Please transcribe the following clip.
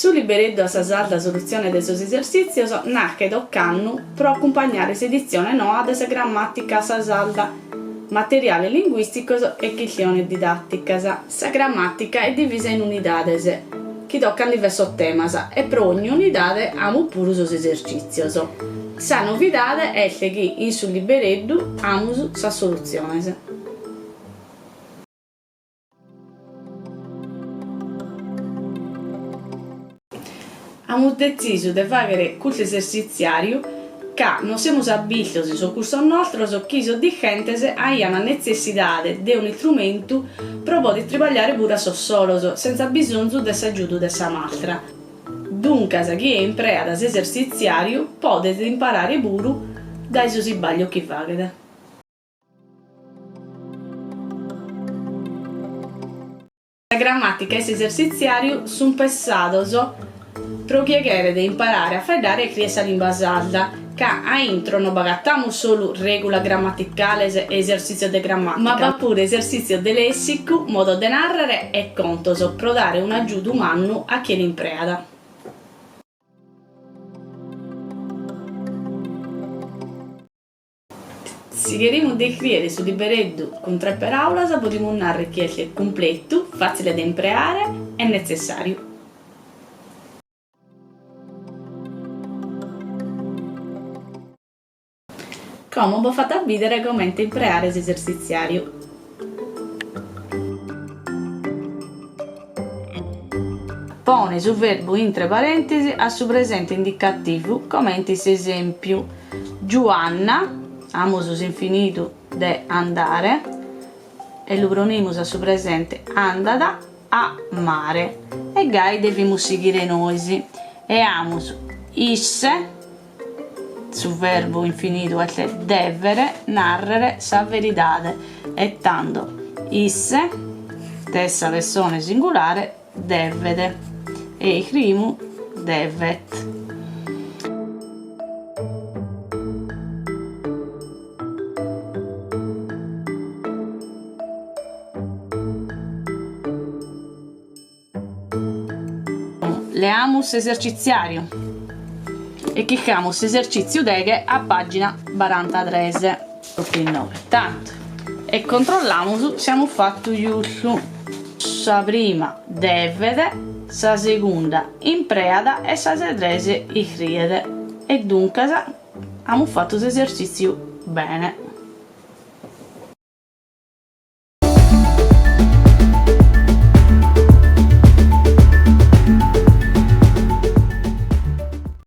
Su libereddu a sa sarda solutzione de sos esertzìtzios naschet ocannu pro acumpagnare s'editzione noa de sa Grammàtica a sa sarda, materiales linguìsticos e chistiones didàticas. Sa grammàtica est divisa in unidades chi tocant diversos temas e pro ogni unidade amus puru sos esertzìtzios. Sa novidade est chi in su libereddu amus sas solutziones. Amus detzisu de fàghere custu esertzitziàriu ca nos semus abbistos in sos cursos nostros chi sos dischentes aiant netzessidade de un'istrumentu pro poder tribagliare puru a sos solos sentza bisonzu de s'agiudu de sa mastra. Duncas chie impreat s'esertzitziàriu podet imparare puru dae sos isbaglios chi faghet. Sa grammàtica e s'esertzitziàriu sunt pensados pro chie cheret imparare a faeddare e iscrìere sa limba sarda, ca a intro no b'agatamus solu règulas grammaticales e esertzìtzios de grammàtica, ma b'at puru esertzìtzios de lèssicu, modos de nàrrere e contos pro dare un'agiudu mannu a chie l'impreat. Si cherimus descrìere su libereddu cun tres paràulas podimus nàrrere chi est cumpletu, fàtzile de impreare e netzessàriu. Como bos fatto a bìdere comente impreare s'esertzitziàriu. Pone su verbu intre parèntesi a su presente indicativu comente in s'esèmpiu, Giuanna, amus s'infinidu de andare e lu pronimus a su presente andat a mare e gai devimus sighire nois e amus isse, su verbu infinidu est dèvere nàrrere sa veridade e tando isse, terza pessone singulare, devet e iscriimus devet. Leamus s'esercitziàriu e chircamus s'esercìtziu deghe a pàgina barantatres, pròpiu inoghe, tantu, e controllamus si amus fatu giustu. Sa prima devet, sa segunda impreat e sa de tres iscriet e duncas amus fatu s'esercìtziu bene.